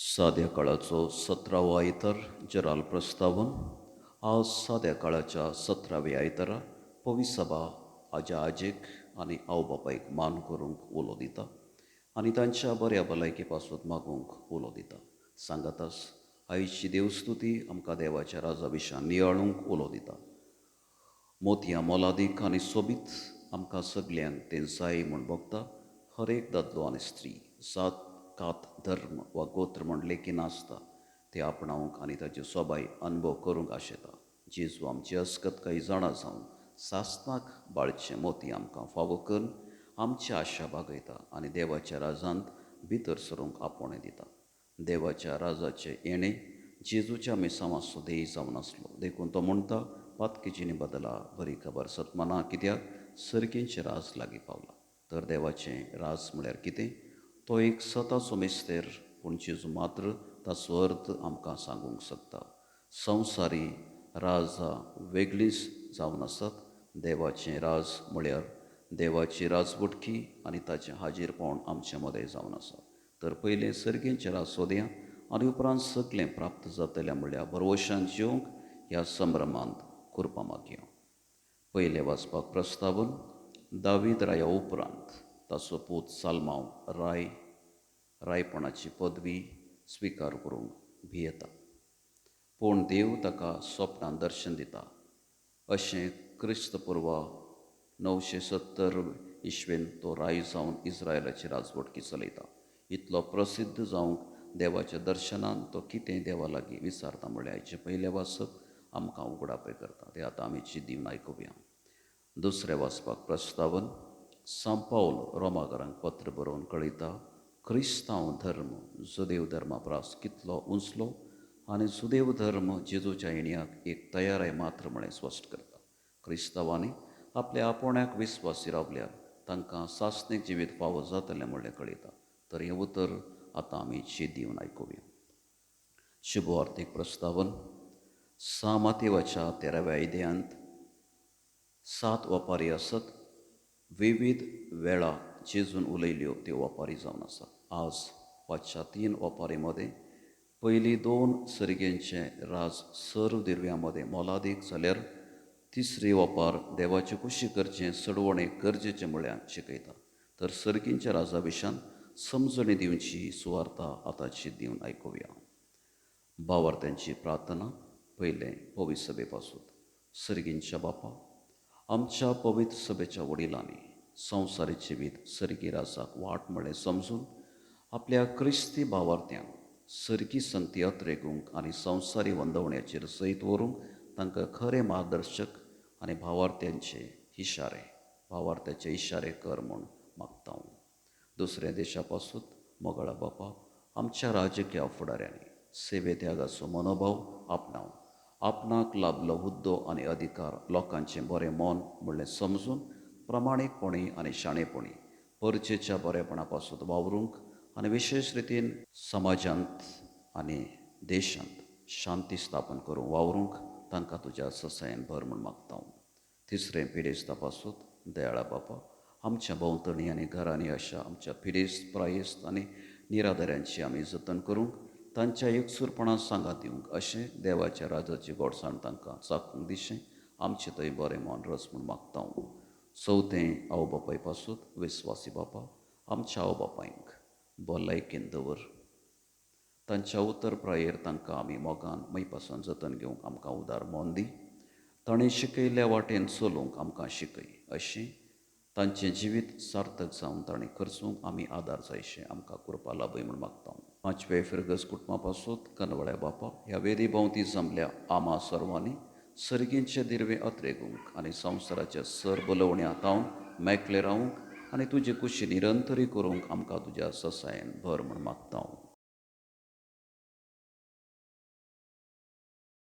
साद्या काळाचो 17वो आयतार जराल प्रस्तावन. आज साद्या काळाच्या 17व्या आयतारा पविसभा आज्या आजेक आनी आवय बापायक मान करूंक उलो दिता आनी तांच्या बऱ्या भलायकी पासून मागूंक उलो दिता. सांगातास आयची देवस्तुती आमकां देवाच्या राजा विशान नियाळूंक उलो दिता. मोतयां मोलादीक आनी सोबीत आमकां सगल्यांक तें जाय म्हूण भोगता. हर एक दादलो आनी स्त्री जात कात धर्म वा गोत्र म्हण लेखी नासता ते आपणावंक आनी ताची सोबाय अनुभव करूंक आशेता. जेजू आमची अस्कत काही जाणा जावन सासनाक बाळचें मोती आमकां फावो करून आमची आशा भागयता आनी देवाच्या राजांत भितर सरूंक आपोवणें दिता. देवाच्या राजाचें येणें जेजूच्या मिसांवाचो ध्येय जावन आसलो, देखून तो म्हणटा पातकेजिणी बदला बरी खबर सतमाना कित्याक सर्गींचें राज लागीं पावला. तर देवाचें राज म्हळ्यार कितें? तो एक सताचो मिस्तेर, पूण जेजू मात्र ताचो अर्थ आमकां सांगूंक शकता. संवसारी राजा वेगळींच जावन आसात. देवाचें राज म्हळ्यार देवाची राजवटकी आनी ताचें हाजीरपण आमचे मदें जावन आसा. तर पयलें सर्गींचें राज सोदया आनी उपरांत सगळें प्राप्त जातलें म्हळ्यार भरवशान जिवंक ह्या संभ्रमांत कुरपा मागया. पयलें वाचपाक प्रस्तावन. दावीद राया उपरांत ताचो पूत सालमांव राय रायपणाची पदवी स्विकार करूंक भियेता, पूण देव ताका स्वप्नान दर्शन दिता. अशें क्रिस्तपूर्व 970 इस्वेन तो राय जावन इस्रायलाची राजवटकी चलयता. इतलो प्रसिद्ध जावंक देवाच्या दर्शनान तो कितें देवा लागीं विचारता म्हळ्यार आयचें पयलें वाचप आमकां उगडापें करता. तें आतां आमी दिवन आयकुया. दुसरें वाचपाक प्रस्तावन. सांव पावल रोमाकारांक पत्र बरोवन कळयता क्रिस्तांव धर्म जुदेव धर्मा प्रास कितलो उंचलो आनी जुदेव धर्म जेजूच्या येण्याक एक तयाराय मात्र म्हळें स्पश्ट करता. क्रिस्तांवांनी आपल्या आपोवण्याक विस्वासी रावल्यार तांकां सासणीक जिवीत फावो जातलें म्हणलें कळयता. तर हें उतर आतां आमी दिवन आयकुया. शुभवार्तीक प्रस्तावन. सांव मातेवाच्या 13व्या अध्यायांत 7 वपारी आसत. विविध वेळा जेजून उलयल्यो त्यो वपारी जावन आसात. आज वाचच्या 3 वपारी मदें पयलीं 2 सर्गेंचें राज सर्व दिर्व्यां मदें मोलादीक जाल्यार तिसरी वपार देवाची कुशी करचें सडवणें गरजेचें म्हळ्यार शिकयता. तर सर्गींच्या राजा विशान समजणी दिवची सुवार्ता आतांची दिवन आयकुया. भावार्थ्यांची प्रार्थना. पयलें पवित्र सभे पासून. सर्गींच्या बापा, आमच्या पवित्र सभेच्या वडिलांनी संवसारी जिवीत सर्गी राजाक वाट म्हळें समजून आपल्या क्रिस्ती भावार्थ्यांक सर्गी संगती अत्रेगूंक आनी संवसारी वंदवण्याचेर सयत व्हरूंक तांकां खरें मार्गदर्शक आनी भावार्थ्यांचे इशारे कर म्हूण मागता. दुसऱ्या देशा पासून मोगाळा बापा, आमच्या राजकीय फुडाऱ्यांनी सेवे त्यागाचो मनोभाव आपणावन आपणाक लाभलो हुद्दो आनी अधिकार लोकांचें बरें मन म्हणलें समजून प्रामाणीकपणी आनी शाणेपणी परचेच्या बरेपणा पासून वावरूंक आनी विशेश रितीन समाजांत आनी देशांत शांती स्थापन करूंक वावरूंक तांकां तुज्या ससायन भर म्हूण मागता. तिसरें पिडेस्ता पासून. दयाळा बापा, आमच्या भोंवतणी आनी घरांनी अशा आमच्या पिडेस्त प्रायेस्त आनी निराधाऱ्यांची आमी जतन करूंक तांच्या एकसूरपणान सांगात दिवंक अशें देवाच्या राजाची गोडसाण तांकां चाखूंक दिशें आमचें थंय बरें मन रस म्हूण मागता. चवथें आवय बापाय पासून. विस्वासी बापा, आमच्या आवय बापायंक भलायकेन दवर. तांच्या उतर प्रायेर तांकां आमी मोगान मयपासून जतन घेवंक आमकां उदार मन दी. ताणें शिकयल्ल्या वाटेन चलूंक आमकां शिकय. अशें तांचें जिवीत सार्थक जावन ताणें खर्चूंक आमी आदार जायशें आमकां कृपा लाभय म्हूण मागता. पांचवे फिरगज कुटुंबा पासून. कनवळ्या बापा, ह्या वेदी भोंवती जमल्या आमा सर्वांनी सर्गींचे दिर्वे अत्रेगूंक आनी संवसाराच्या सर बोलोवण्या तावन मेकळे रावूंक आनी तुजे कुशी निरंतरी करूंक आमकां तुज्या ससायन भर म्हूण मागता.